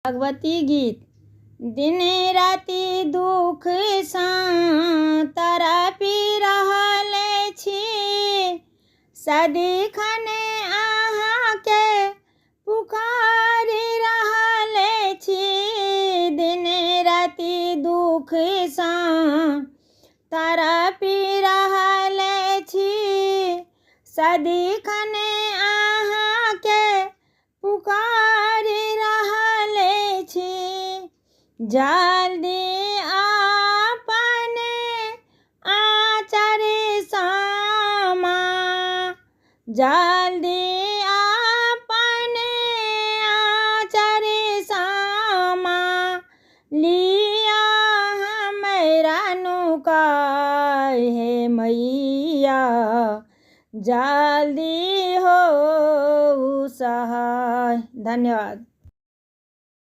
भगवती गीत। दिन राति दुःखसँ तड़पि रहल छी, सदिखन अहाँके पुकारि रहल छी। दिन राति दुःखसँ तड़पि रहल छी, सदिखन अहाँके पुकारि रहल छी। जल्दी अपन आचर सामा, जल्दी अपन आचर सामा, लिया हमरा नुकाय हे मैया, जल्दी हो सहाय। धन्यवाद।